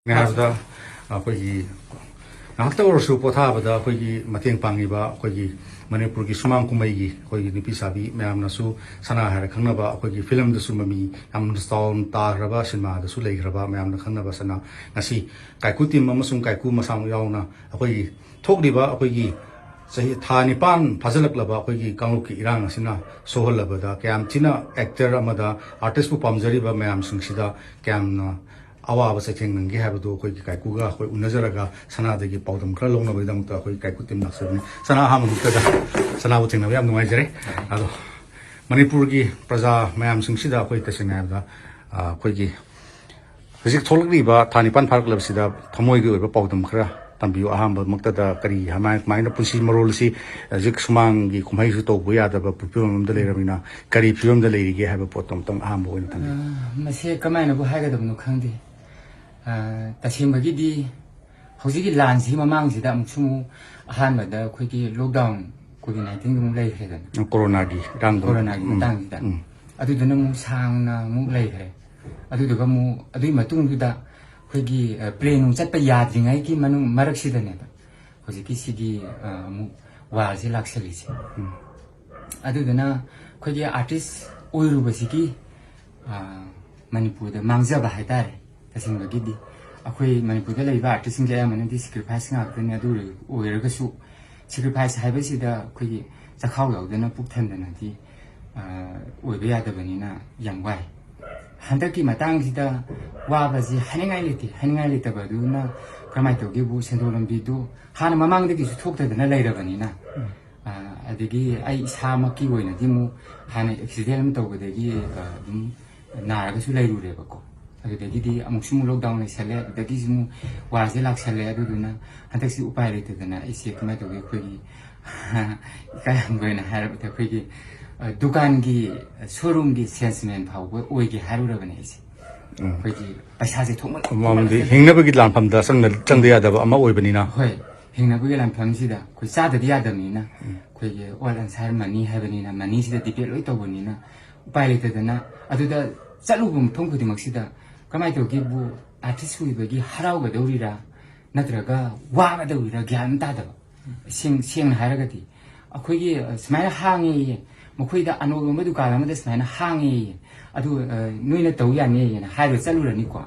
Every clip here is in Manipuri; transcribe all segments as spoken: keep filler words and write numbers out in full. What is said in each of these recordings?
ꯍꯥꯏꯔꯕꯗ ꯑꯩꯈꯣꯏꯒꯤ ꯉꯥꯏꯍꯥꯛꯇ ꯑꯣꯏꯔꯁꯨ ꯄꯣꯊꯥꯕꯗ ꯑꯩꯈꯣꯏꯒꯤ ꯃꯇꯦꯡ ꯄꯥꯡꯉꯤꯕ ꯑꯩꯈꯣꯏꯒꯤ ꯃꯅꯤꯄꯨꯔꯒꯤ ꯁꯨꯃꯥꯡ ꯀꯨꯝꯍꯩꯒꯤ ꯑꯩꯈꯣꯏꯒꯤ ꯅꯨꯄꯤ ꯁꯥꯕꯤ ꯃꯌꯥꯝꯅꯁꯨ, ꯁꯅꯥ ꯍꯥꯏꯔ ꯈꯪꯅꯕ ꯑꯩꯈꯣꯏꯒꯤ ꯐꯤꯂꯝꯗꯁꯨ ꯃꯃꯤ ꯌꯥꯝꯅ ꯆꯥꯎꯅ ꯇꯥꯈ꯭ꯔꯕ, ꯁꯤꯅꯦꯃꯥꯗꯁꯨ ꯂꯩꯈ꯭ꯔꯕ ꯃꯌꯥꯝꯅ ꯈꯪꯅꯕ ꯁꯅꯥ, ꯉꯁꯤ ꯀꯥꯏꯀꯨ ꯇꯤꯝ ꯑꯃꯁꯨꯡ ꯀꯥꯏꯀꯨ ꯃꯁꯥꯃꯛ ꯌꯥꯎꯅ ꯑꯩꯈꯣꯏꯒꯤ ꯊꯣꯛꯂꯤꯕ ꯑꯩꯈꯣꯏꯒꯤ ꯆꯍꯤ ꯊꯥ ꯅꯤꯄꯥꯟ ꯐꯥꯖꯤꯜꯂꯛꯂꯕ ꯑꯩꯈꯣꯏꯒꯤ ꯀꯥꯡꯂꯨꯞꯀꯤ ꯏꯔꯥꯡ ꯑꯁꯤꯅ ꯁꯣꯛꯍꯜꯂꯕꯗ ꯀꯌꯥꯝ ꯊꯤꯅ ꯑꯦꯛꯇꯔ ꯑꯃꯗ ꯑꯥꯔꯇꯤꯁꯄꯨ ꯄꯥꯝꯖꯔꯤꯕ ꯃꯌꯥꯝꯁꯤꯡꯁꯤꯗ ꯀꯌꯥꯝꯅ ꯑꯋꯥꯕ ꯆꯩꯊꯦꯡ ꯅꯪꯒꯦ ꯍꯥꯏꯕꯗꯨ ꯑꯩꯈꯣꯏꯒꯤ ꯀꯥꯏꯀꯨꯒ ꯑꯩꯈꯣꯏ ꯎꯅꯖꯔꯒ ꯁꯅꯥꯗꯒꯤ ꯄꯥꯎꯗꯝ ꯈꯔ ꯂꯧꯅꯕꯒꯤꯗꯃꯛꯇ ꯑꯩꯈꯣꯏ ꯀꯥꯏꯀꯨ ꯇꯤꯝ ꯂꯥꯛꯆꯕꯅꯤ꯫ ꯁꯅꯥ, ꯑꯍꯥꯟꯕ ꯃꯛꯇꯗ ꯁꯅꯥꯕꯨ ꯊꯦꯡꯅꯕ ꯌꯥꯝ ꯅꯨꯡꯉꯥꯏꯖꯔꯦ꯫ ꯑꯗꯣ ꯃꯅꯤꯄꯨꯔꯒꯤ ꯄ꯭ꯔꯖꯥ ꯃꯌꯥꯝꯁꯤꯡꯁꯤꯗ ꯑꯩꯈꯣꯏ ꯇꯁꯦꯡꯅ ꯍꯥꯏꯔꯕꯗ, ꯑ, ꯑꯩꯈꯣꯏꯒꯤ ꯍꯧꯖꯤꯛ ꯊꯣꯛꯂꯛꯂꯤꯕ ꯊꯥ ꯅꯤꯄꯥꯟ ꯐꯥꯔꯛꯂꯕꯁꯤꯗ ꯊꯃꯣꯏꯒꯤ ꯑꯣꯏꯕ ꯄꯥꯎꯗꯝ ꯈꯔ ꯇꯝꯕꯤꯌꯨ꯫ ꯑꯍꯥꯟꯕꯃꯛꯇꯗ ꯀꯔꯤ, ꯀꯃꯥꯏ-, ꯀꯃꯥꯏꯅ ꯄꯨꯟꯁꯤ ꯃꯔꯣꯜ ꯑꯁꯤ ꯍꯧꯖꯤꯛ ꯁꯨꯃꯥꯡꯒꯤ ꯀꯨꯝꯍꯩꯁꯨ ꯇꯧꯕ ꯌꯥꯗꯕ ꯐꯤꯕꯝ ꯑꯃꯗ ꯂꯩꯔꯕꯅꯤꯅ ꯀꯔꯤ ꯐꯤꯕꯝꯗ ꯂꯩꯔꯤꯒꯦ ꯍꯥꯏꯕ ꯄꯣꯠꯇꯣ ꯑꯃꯨꯛꯇꯪ ꯑꯍꯥꯟꯕ ꯑꯣꯏꯅ ꯊꯝꯕꯤꯌꯨ꯫ ꯑ, ꯃꯁꯦ ꯀꯃꯥꯏꯅꯕꯨ ꯍꯥꯏꯒꯗꯕꯅꯣ ꯈꯪꯗꯦ꯫ ꯑ, ꯇꯁꯦꯡꯕꯒꯤꯗꯤ ꯍꯧꯖꯤꯛꯀꯤ ꯂꯥꯟꯁꯤꯒꯤ ꯃꯃꯥꯡꯁꯤꯗ ꯑꯃꯨꯛꯁꯨ ꯑꯃꯨꯛ ꯑꯍꯥꯟꯕꯗ ꯑꯩꯈꯣꯏꯒꯤ ꯂꯣꯛꯗꯥꯎꯟ ꯀꯣꯚꯤꯗ ꯅꯥꯏꯟꯇꯤꯟꯒꯤ ꯑꯃꯨꯛ ꯂꯩꯈ꯭ꯔꯦꯗꯅ꯫ ꯀꯣꯔꯣꯅꯥꯒꯤ ꯏꯔꯥꯡꯗꯣ꯫ ꯀꯣꯔꯣꯅꯥꯒꯤ ꯎꯝ, ꯃꯇꯥꯡꯁꯤꯗ꯫ ꯎꯝ꯫ ꯑꯗꯨꯗꯨꯅ ꯑꯃꯨꯛ ꯁꯥꯡꯅ ꯑꯃꯨꯛ ꯂꯩꯈ꯭ꯔꯦ꯫ ꯑꯗꯨꯗꯨꯒ ꯑꯃꯨꯛ ꯑꯗꯨꯒꯤ ꯃꯇꯨꯡꯗꯨꯗ ꯑꯩꯈꯣꯏꯒꯤ, ꯑ, ꯄ꯭ꯂꯦꯟ ꯅꯨꯡ ꯆꯠꯄ ꯌꯥꯗ꯭ꯔꯤꯉꯩꯒꯤ ꯃꯅꯨꯡ ꯃꯔꯛꯁꯤꯗꯅꯦꯕ ꯍꯧꯖꯤꯛꯀꯤ ꯁꯤꯒꯤ, ꯑ, ꯑꯃꯨꯛ ꯋꯥꯔꯁꯦ ꯂꯥꯛꯁꯜꯂꯤꯁꯦ꯫ ꯎꯝ꯫ ꯑꯗꯨꯗꯨꯅ ꯑꯩꯈꯣꯏꯒꯤ ꯑꯥꯔꯇꯤꯁ ꯑꯣꯏꯔꯨꯕꯁꯤꯒꯤ, ꯑ, ꯃꯅꯤꯄꯨꯔꯗ ꯃꯥꯡꯖꯕ ꯍꯥꯏꯇꯥꯔꯦ꯫ ꯇꯁꯦꯡꯕꯒꯤꯗꯤ ꯑꯩꯈꯣꯏ ꯃꯅꯤꯄꯨꯔꯗ ꯂꯩꯔꯤꯕ ꯑꯥꯔꯇꯤꯁꯁꯤꯡꯁꯦ ꯑꯌꯥꯝꯕꯅꯗꯤ ꯁꯦꯀ꯭ꯔꯤꯐꯥꯏꯁ ꯉꯥꯛꯇꯅꯤ꯫ ꯑꯗꯨ ꯑꯣꯏꯔꯒꯁꯨ ꯁꯦꯀ꯭ꯔꯤꯐꯥꯏꯁ ꯍꯥꯏꯕꯁꯤꯗ ꯑꯩꯈꯣꯏꯒꯤ ꯆꯈꯥꯎ ꯌꯥꯎꯗꯅ ꯄꯨꯛ ꯊꯟꯗꯅꯗꯤ, ꯑ, ꯑꯣꯏꯕ ꯌꯥꯗꯕꯅꯤꯅ ꯌꯥꯝ ꯋꯥꯏ꯫ ꯍꯟꯗꯛꯀꯤ ꯃꯇꯥꯡꯁꯤꯗ ꯋꯥꯕꯁꯤ ꯍꯥꯏꯅꯤꯡꯉꯥꯏ ꯂꯩꯇꯦ꯫ ꯍꯥꯏꯅꯤꯡꯉꯥꯏ ꯂꯩꯇꯕ ꯑꯗꯨꯅ ꯀꯔꯝꯍꯥꯏꯅ ꯇꯧꯒꯦꯕꯨ, ꯁꯦꯟꯊꯣꯛ ꯂꯝꯕꯤꯗꯨ ꯍꯥꯟꯅ ꯃꯃꯥꯡꯗꯒꯤꯁꯨ ꯊꯣꯛꯇꯗꯅ ꯂꯩꯔꯕꯅꯤꯅ, ꯎꯝ꯫ ꯑ, ꯑꯗꯒꯤ ꯑꯩ ꯏꯁꯥꯃꯛꯀꯤ ꯑꯣꯏꯅꯗꯤ ꯑꯃꯨꯛ ꯍꯥꯟꯅ ꯑꯦꯛꯁꯤꯗꯦꯟ ꯑꯃ ꯇꯧꯕꯗꯒꯤ, ꯑ, ꯑꯗꯨꯝ ꯅꯥꯔꯒꯁꯨ ꯂꯩꯔꯨꯔꯦꯕꯀꯣ꯫ ꯑꯗꯨꯗꯒꯤꯗꯤ ꯑꯃꯨꯛꯁꯨ ꯑꯃꯨꯛ ꯂꯣꯛꯗꯥꯎꯟ ꯂꯩꯁꯜꯂꯦ, ꯑꯗꯨꯗꯒꯤꯁꯨ ꯑꯃꯨꯛ ꯋꯥꯔꯁꯦ ꯂꯥꯛꯁꯜꯂꯦ꯫ ꯑꯗꯨꯗꯨꯅ ꯍꯟꯗꯛꯁꯤ ꯎꯄꯥꯏ ꯂꯩꯇꯗꯅ ꯑꯩꯁꯦ ꯀꯃꯥꯏꯅ ꯇꯧꯒꯦ, ꯑꯩꯈꯣꯏꯒꯤ ꯏꯀꯥꯏ ꯍꯪꯒꯣꯏꯅ ꯍꯥꯏꯔꯕꯗ ꯑꯩꯈꯣꯏꯒꯤ, ꯑ, ꯗꯨꯀꯥꯟꯒꯤ, ꯑ, ꯁꯣꯔꯨꯝꯒꯤ ꯁꯦꯜꯁꯃꯦꯟ ꯐꯥꯎꯕ ꯑꯣꯏꯒꯦ ꯍꯥꯏꯔꯨꯔꯕꯅꯦ ꯑꯩꯁꯦ꯫ ꯎꯝ꯫ ꯑꯩꯈꯣꯏꯒꯤ ꯄꯩꯁꯥꯁꯦ ꯊꯣꯛꯃꯟ-, ꯑꯃꯃꯝꯗꯤ ꯊꯣꯛꯃꯟ-, ꯍꯤꯡꯅꯕꯒꯤ ꯂꯥꯟꯐꯝꯗ ꯆꯪꯗ-, ꯆꯪꯗ ꯌꯥꯗꯕ ꯑꯃ ꯑꯣꯏꯕꯅꯤꯅ꯫ ꯍꯣꯏ, ꯍꯤꯡꯅꯕꯒꯤ ꯂꯥꯟꯐꯝꯁꯤꯗ ꯑꯩꯈꯣꯏ ꯆꯥꯗꯗꯤ ꯌꯥꯗꯕꯅꯤꯅ, ꯎꯝ꯫ ꯑꯩꯈꯣꯏꯒꯤ all answer money ꯍꯥꯏꯕꯅꯤꯅ, ꯃꯅꯤꯁꯤꯗ ꯗꯤꯄꯦꯟ ꯂꯣꯏ ꯇꯧꯕꯅꯤꯅ, ꯎꯄꯥꯏ ꯂꯩꯇꯗꯅ ꯑꯗꯨꯗ ꯆꯠꯂꯨꯕ ꯃꯐꯝ ꯈꯨꯗꯤꯡꯃꯛꯁꯤꯗ ꯀꯃꯥꯏꯅ ꯇꯧꯒꯦꯕꯨ, ꯑꯥꯔꯇꯤꯁ ꯑꯣꯏꯕꯒꯤ ꯍꯔꯥꯎꯒꯗꯧꯔꯤꯔꯥ ꯅꯠꯇ꯭ꯔꯒ ꯋꯥꯒꯗꯧꯔꯤꯔꯥ ꯒ꯭ꯌꯥꯟ ꯑꯃ ꯇꯥꯗꯕ꯫ ꯁꯦꯡ-, ꯁꯦꯡꯅ ꯍꯥꯏꯔꯒꯗꯤ ꯑꯩꯈꯣꯏꯒꯤ, ꯑ, ꯁꯨꯃꯥꯏꯅ ꯍꯥꯡꯉꯦꯌꯦ, ꯃꯈꯣꯏꯗ ꯑꯅꯧꯕ ꯑꯃ ꯗꯨꯀꯥꯟ ꯑꯃꯗ ꯁꯨꯃꯥꯏꯅ ꯍꯥꯡꯉꯦꯌꯦ, ꯑꯗꯨ, ꯑ, ꯅꯣꯏꯅ ꯇꯧ ꯌꯥꯅꯤꯌꯦꯅ ꯍꯥꯏꯔꯒ ꯆꯠꯂꯨꯔꯅꯤꯀꯣ꯫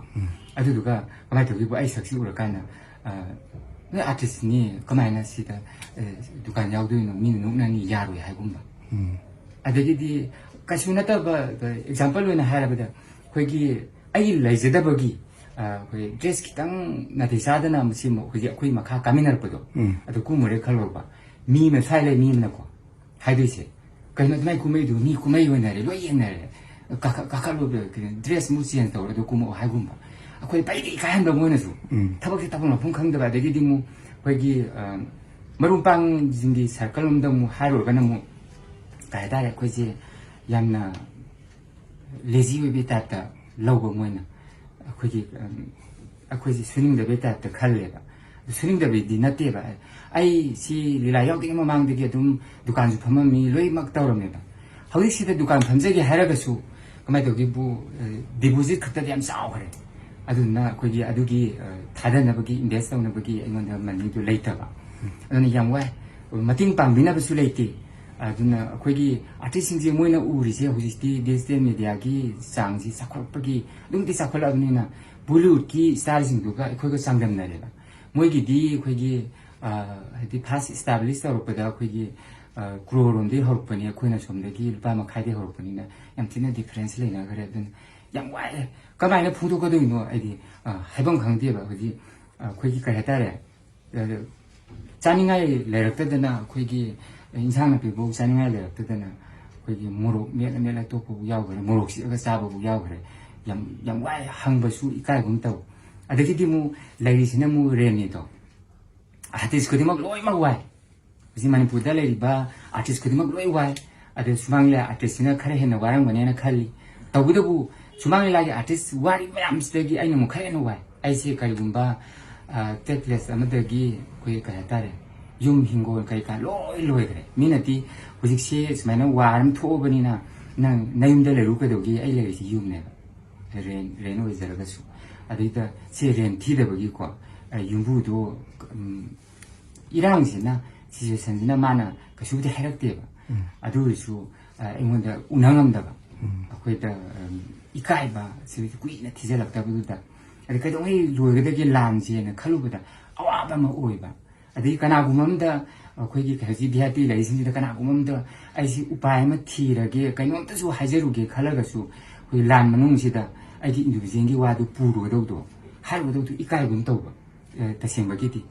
ꯑꯗꯨꯗꯨꯒ ꯀꯃꯥꯏꯅ ꯇꯧꯒꯦꯕꯨ, ꯑꯩ ꯁꯛꯁꯤ ꯎꯔꯀꯥꯟꯗ, ꯑ, "ꯅꯣꯏ ꯑꯥꯔꯇꯤꯁꯅꯤ, ꯀꯃꯥꯏꯅ ꯁꯤꯗ, ꯑ, ꯗꯨꯀꯥꯟ ꯌꯥꯎꯗꯣꯏꯅꯣ? ꯃꯤꯅ ꯅꯣꯛꯅꯅꯤ, ꯌꯥꯔꯣꯏ" ꯍꯥꯏꯒꯨꯝꯕ꯫ ꯑꯗꯒꯤꯗꯤ ꯀꯩꯁꯨ ꯅꯠꯇꯕ, ꯑꯦꯛꯖꯥꯝꯄꯜ ꯑꯣꯏꯅ ꯍꯥꯏꯔꯕꯗ, ꯑꯩꯈꯣꯏꯒꯤ ꯑꯩꯒꯤ ꯂꯩꯖꯗꯕꯒꯤ, ꯑ, ꯑꯩꯈꯣꯏ ꯗ꯭ꯔꯦꯁ ꯈꯤꯇꯪ ꯅꯥꯇꯩ ꯆꯥꯗꯅ ꯃꯁꯤ ꯍꯧꯖꯤꯛ ꯑꯩꯈꯣꯏ ꯃꯈꯥ ꯀꯥꯃꯤꯟꯅꯔꯛꯄꯗꯣ, ꯎꯝ꯫ ꯑꯗꯨ ꯀꯨꯝꯃꯨꯔꯦ ꯈꯜꯂꯣꯕ, ꯃꯤ ꯑꯃ ꯁ꯭ꯋꯥꯏ ꯂꯩ, ꯃꯤ ꯑꯃꯅꯀꯣ ꯍꯥꯏꯗꯣꯏꯁꯦ, "ꯀꯩꯅꯣ ꯑꯗꯨꯃꯥꯏꯅ ꯀꯨꯝꯃꯛꯏꯗꯨ? ꯃꯤ ꯀꯨꯝꯍꯩ ꯑꯣꯏꯅꯔꯦ, ꯂꯣꯏ ꯌꯦꯡꯅꯔꯦ, ꯀꯥꯈꯠ-, ꯀꯥꯈꯠꯂꯨ, ꯀꯩꯅꯣ, ꯗ꯭ꯔꯦꯁ ꯑꯃꯨꯛ ꯆꯦꯟꯖ ꯇꯧꯔ ꯑꯗꯨ ꯀꯨꯝꯃꯛꯑꯣ" ꯍꯥꯏꯒꯨꯝꯕ꯫ ꯑꯩꯈꯣꯏ ꯄꯩꯒꯩ ꯏꯀꯥꯏꯍꯟꯕ ꯃꯣꯏꯅꯁꯨ꯫ ꯎꯝ꯫ ꯊꯕꯛꯁꯦ ꯇꯧꯐꯝ ꯂꯥꯛꯐꯝ ꯈꯪꯗꯕ, ꯑꯗꯒꯤꯗꯤ ꯑꯃꯨꯛ ꯑꯩꯈꯣꯏꯒꯤ, ꯑ, ꯃꯔꯨꯞ ꯃꯄꯥꯡꯁꯤꯡꯒꯤ ꯁꯥꯔꯀꯜ ꯑꯃꯗ ꯑꯃꯨꯛ ꯍꯥꯏꯔꯨꯔꯒꯅ ꯑꯃꯨꯛ, ꯀꯩ ꯍꯥꯏꯇꯥꯔꯦ, ꯑꯩꯈꯣꯏꯁꯦ ꯌꯥꯝꯅ ꯂꯦꯖꯤ ꯑꯣꯏꯕꯒꯤ ꯇꯥꯏꯞꯇ ꯂꯧꯕ ꯃꯣꯏꯅ꯫ ꯑꯩꯈꯣꯏꯒꯤ, ꯎꯝ, ꯑꯩꯈꯣꯏꯁꯦ ꯁꯨꯅꯤꯡꯗꯕꯩ ꯇꯥꯏꯞꯇ ꯈꯜꯂꯦꯕ꯫ ꯁꯨꯅꯤꯡꯗꯕꯩꯗꯤ ꯅꯠꯇꯦꯕ꯫ ꯑꯩ ꯁꯤ ꯂꯤꯂꯥ ꯌꯥꯎꯗ꯭ꯔꯤꯉꯩ ꯃꯃꯥꯡꯗꯒꯤ ꯑꯗꯨꯝ ꯗꯨꯀꯥꯟꯁꯨ ꯐꯝꯃꯝꯃꯤ, ꯂꯣꯏꯅꯃꯛ ꯇꯧꯔꯝꯃꯦꯕ꯫ ꯍꯧꯖꯤꯛꯁꯤꯗ ꯗꯨꯀꯥꯟ ꯐꯝꯖꯒꯦ ꯍꯥꯏꯔꯒꯁꯨ ꯀꯃꯥꯏꯅ ꯇꯧꯒꯦꯕꯨ, ꯑ, ꯗꯤꯄꯣꯖꯤꯠ ꯈꯛꯇꯗꯤ ꯌꯥꯝ ꯆꯥꯎꯈ꯭ꯔꯦ꯫ ꯑꯗꯨꯗꯨꯅ ꯑꯩꯈꯣꯏꯒꯤ ꯑꯗꯨꯒꯤ, ꯑ, ꯊꯥꯗꯅꯕꯒꯤ, ꯏꯟꯚꯦꯁ ꯇꯧꯅꯕꯒꯤ ꯑꯩꯉꯣꯟꯗ ꯃꯅꯤꯗꯨ ꯂꯩꯇꯕ꯫ ꯑꯗꯨꯅ ꯌꯥꯝ ꯋꯥꯏ꯫ ꯃꯇꯦꯡ ꯄꯥꯡꯕꯤꯅꯕꯁꯨ ꯂꯩꯇꯦ꯫ ꯑꯗꯨꯅ ꯑꯩꯈꯣꯏꯒꯤ ꯑꯥꯔꯇꯤꯁꯁꯤꯡꯁꯦ ꯃꯣꯏꯅ ꯎꯔꯤꯁꯦ ꯍꯧꯖꯤꯛꯇꯤ ꯗꯤꯖꯤꯇꯦꯜ ꯃꯦꯗꯤꯌꯥꯒꯤ ꯆꯥꯡꯁꯤ ꯆꯥꯎꯈꯠꯂꯛꯄꯒꯤ ꯑꯗꯨꯝ ꯆꯥꯎꯈꯠꯂꯛꯑꯕꯅꯤꯅ ꯕꯣꯂꯤꯋꯨꯗꯀꯤ ꯏꯁꯇꯥꯔꯁꯤꯡꯗꯨꯒ ꯑꯩꯈꯣꯏꯒ ꯆꯥꯡꯗꯝꯅꯔꯦꯕ꯫ ꯃꯣꯏꯒꯤꯗꯤ ꯑꯩꯈꯣꯏꯒꯤ, ꯑ, ꯍꯥꯏꯗꯤ ꯐꯥꯔꯁ ꯏꯁꯇꯥꯕ꯭ꯂꯤꯁ ꯇꯧꯔꯛꯄꯗ ꯑꯩꯈꯣꯏꯒꯤ, ꯑ, ꯀ꯭ꯔꯣꯔ ꯔꯣꯝꯗꯒꯤ ꯍꯧꯔꯛꯄꯅꯤ, ꯑꯩꯈꯣꯏꯅ ꯁꯣꯝꯗꯒꯤ ꯂꯨꯄꯥ ꯃꯈꯥꯏꯗꯒꯤ ꯍꯧꯔꯛꯄꯅꯤꯅ ꯌꯥꯝ ꯊꯤꯅ ꯗꯤꯐ꯭ꯔꯦꯟꯁ ꯂꯩꯅꯈ꯭ꯔꯦ꯫ ꯑꯗꯨꯅ ꯌꯥꯝ ꯋꯥꯏꯑꯦ꯫ ꯀꯃꯥꯏꯅ ꯐꯣꯡꯗꯣꯛꯀꯗꯣꯏꯅꯣ? ꯑꯩꯗꯤ, ꯑ, ꯍꯥꯏꯐꯝ ꯈꯪꯗꯦꯕ꯫ ꯍꯧꯖꯤꯛ, ꯑ, ꯑꯩꯈꯣꯏꯒꯤ ꯀꯩ ꯍꯥꯏꯇꯥꯔꯦ, ꯑꯗꯨ ꯆꯥꯅꯤꯡꯉꯥꯏ ꯂꯩꯔꯛꯇꯗꯅ, ꯑꯩꯈꯣꯏꯒꯤ ꯏꯟꯁꯥꯡ ꯅꯥꯄꯤꯐꯥꯎ ꯆꯥꯅꯤꯡꯉꯥꯏ ꯂꯩꯔꯛꯇꯗꯅ, ꯑꯩꯈꯣꯏꯒꯤ ꯃꯣꯔꯣꯛ ꯃꯦꯠꯂ ꯃꯦꯠꯂ ꯇꯣꯛꯄꯕꯨ ꯌꯥꯎꯈ꯭ꯔꯦ, ꯃꯣꯔꯣꯛ ꯆꯤꯛꯑꯒ ꯆꯥꯕꯕꯨ ꯌꯥꯎꯈ꯭ꯔꯦ꯫ ꯌꯥꯝ, ꯌꯥꯝ ꯋꯥꯏ, ꯍꯪꯕꯁꯨ ꯏꯀꯥꯏꯒꯨꯝ ꯇꯧ꯫ ꯑꯗꯒꯤꯗꯤ ꯑꯃꯨꯛ ꯂꯩꯔꯤꯁꯤꯅ ꯑꯃꯨꯛ ꯔꯦꯟꯅꯤꯗꯣ, ꯑꯥꯔꯇꯤꯁ ꯈꯨꯗꯤꯡꯃꯛ ꯂꯣꯏꯅꯃꯛ ꯋꯥꯏ꯫ ꯍꯧꯖꯤꯛ ꯃꯅꯤꯄꯨꯔꯗ ꯂꯩꯔꯤꯕ ꯑꯥꯔꯇꯤꯁ ꯈꯨꯗꯤꯡꯃꯛ ꯂꯣꯏ ꯋꯥꯏ꯫ ꯑꯗꯨ ꯁꯨꯃꯥꯡ ꯂꯤꯂꯥ ꯑꯥꯔꯇꯤꯁꯁꯤꯅ ꯈꯔ ꯍꯦꯟꯅ ꯋꯥꯔꯝꯒꯅꯦꯅ ꯈꯜꯂꯤ꯫ ꯇꯧꯕꯇꯕꯨ ꯁꯨꯃꯥꯡ ꯂꯤꯂꯥꯒꯤ ꯑꯥꯔꯇꯤꯁ ꯋꯥꯔꯤ ꯃꯌꯥꯝꯁꯤꯗꯒꯤ ꯑꯩꯅ ꯑꯃꯨꯛ ꯈꯔ ꯍꯦꯟꯅ ꯋꯥꯏ꯫ ꯑꯩꯁꯦ ꯀꯔꯤꯒꯨꯝꯕ, ꯑ, ꯇꯦꯠ ꯄ꯭ꯂꯦꯁ ꯑꯃꯗꯒꯤ ꯑꯩꯈꯣꯏ ꯀꯩ ꯍꯥꯏꯇꯥꯔꯦ, ꯌꯨꯝ ꯍꯤꯡꯒꯣꯜ ꯀꯩꯀꯥ ꯂꯣꯏ ꯂꯣꯏꯈ꯭ꯔꯦ꯫ ꯃꯤꯅꯗꯤ ꯍꯧꯖꯤꯛꯁꯦ ꯁꯨꯃꯥꯏꯅ ꯋꯥꯔ ꯑꯃ ꯊꯣꯛꯑꯕꯅꯤꯅ ꯅꯪ ꯅꯌꯨꯝꯗ ꯂꯩꯔꯨ ꯀꯩꯗꯧꯒꯦ, ꯑꯩ ꯂꯩꯔꯤꯁꯤ ꯌꯨꯝꯅꯦꯕ꯫ ꯔꯦꯟ ꯔꯦꯟ ꯑꯣꯏꯖꯔꯒꯁꯨ꯫ ꯑꯗꯩꯗ ꯁꯤ ꯔꯦꯟ ꯊꯤꯗꯕꯒꯤꯀꯣ, ꯑ, ꯌꯨꯝꯕꯨꯗꯣ, ꯎꯝ, ꯏꯔꯥꯡꯁꯤꯅ, ꯁꯤꯆꯨꯋꯦꯁꯟꯁꯤꯅ ꯃꯥꯅ ꯀꯩꯁꯨꯕꯨꯗꯤ ꯍꯥꯏꯔꯛꯇꯦꯕ꯫ ꯎꯝ꯫ ꯑꯗꯨ ꯑꯣꯏꯔꯁꯨ, ꯑ, ꯑꯩꯉꯣꯟꯗ ꯎꯅ ꯉꯝꯗꯕ, ꯎꯝ꯫ ꯑꯩꯈꯣꯏꯗ, ꯎꯝ, ꯏꯀꯥꯏꯕ, ꯁꯤ ꯀꯨꯏꯅ ꯊꯤꯖꯤꯜꯂꯛꯇꯕꯗꯨꯗ, ꯑꯗꯩ ꯀꯩꯗꯧꯉꯩ ꯂꯣꯏꯒꯗꯒꯦ ꯂꯥꯟꯁꯦꯅ ꯈꯜꯂꯨꯕꯗ ꯑꯋꯥꯕ ꯑꯃ ꯑꯣꯏꯕ꯫ ꯑꯗꯩ ꯀꯅꯥꯒꯨꯝꯕ ꯑꯝꯗ, ꯑꯩꯈꯣꯏꯒꯤ ꯍꯧꯖꯤꯛ ꯚꯤ ꯑꯥꯏ ꯄꯤ ꯂꯩꯔꯤꯁꯤꯡꯁꯤꯗ ꯀꯅꯥꯒꯨꯝꯕ ꯑꯝꯗ ꯑꯩꯁꯤ ꯎꯄꯥꯏ ꯑꯃ ꯊꯤꯔꯒꯦ, ꯀꯩꯅꯣꯝꯇꯁꯨ ꯍꯥꯏꯖꯔꯨꯒꯦ ꯈꯜꯂꯒꯁꯨ, ꯑꯩꯈꯣꯏ ꯂꯥꯟ ꯃꯅꯨꯡꯁꯤꯗ ꯑꯩꯒꯤ ꯏꯟꯗꯤꯕꯤꯖꯨꯋꯦꯜꯒꯤ ꯋꯥꯗꯨ ꯄꯨꯔꯨꯒꯗꯧꯗꯣ, ꯍꯥꯏꯔꯨꯒꯗꯧꯗꯣ ꯏꯀꯥꯏꯒꯨꯝ ꯇꯧꯕ, ꯑ, ꯇꯁꯦꯡꯕꯒꯤꯗꯤ꯫